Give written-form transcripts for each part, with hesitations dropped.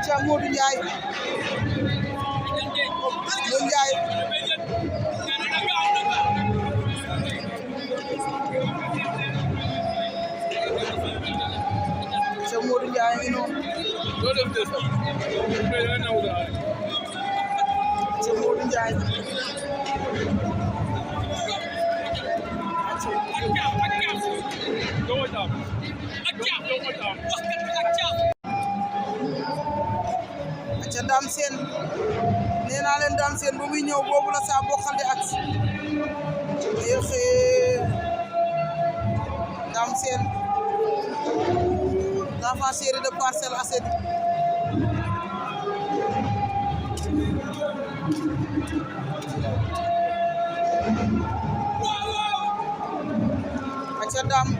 ca Modou Ndiaye ca Modou Ndiaye ngi noonu ca Modou Ndiaye aca Dame Sène nee naa leen Dame Sène bu muy ñëw boobu la Saa Bokkal di agsi Dame Sène l'enfant chéri de Parcelles Assainies aca Dame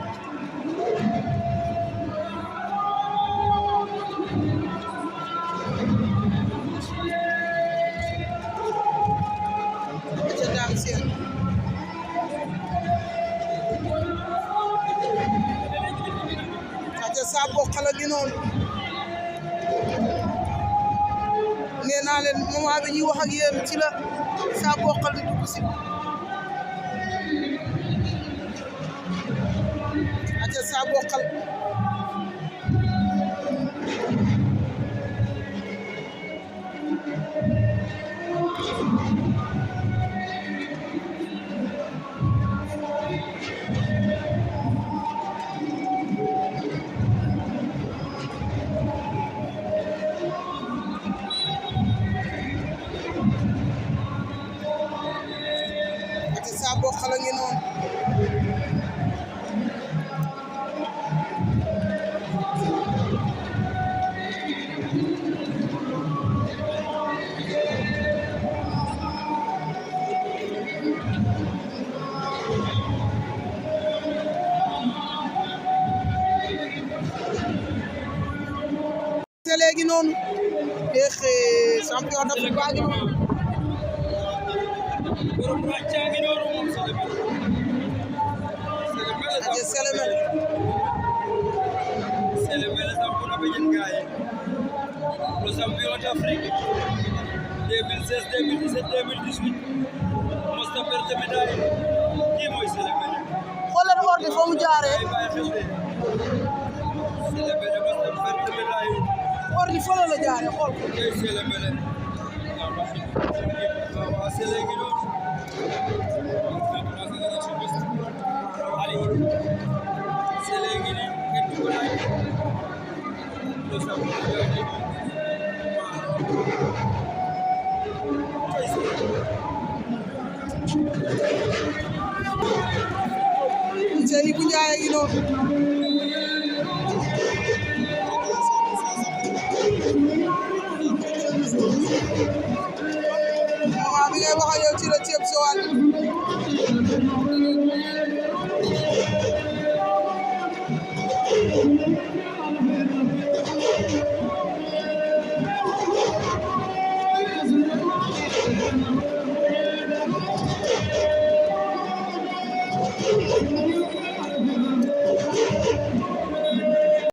Dame Sène aca Saa Bokkal gi noonu nee naa leen moment bi ñuy wax ak yéen ci la Saa Bokkal di dugg si aca Saa Bokkal Saa Bokkal ngi noonu léegi noonu champion d'Afrique baa ngi noonu aja Sélémélé sampuna be jen gaay le champion d'Afrique 2016 2017 2018 mosta perte médaille ki moy Sélémélé xoolal or bi fa mu jaaree Sélémélé mosta perte médaille or bi fa la jaaree xool ko Sélémélé waaw Sélémélé noonu Sélémélé kenn du ko laaj Ibou Ndiaye ngi noonu moment bi ngay wax ak yow ci la ceeb Joal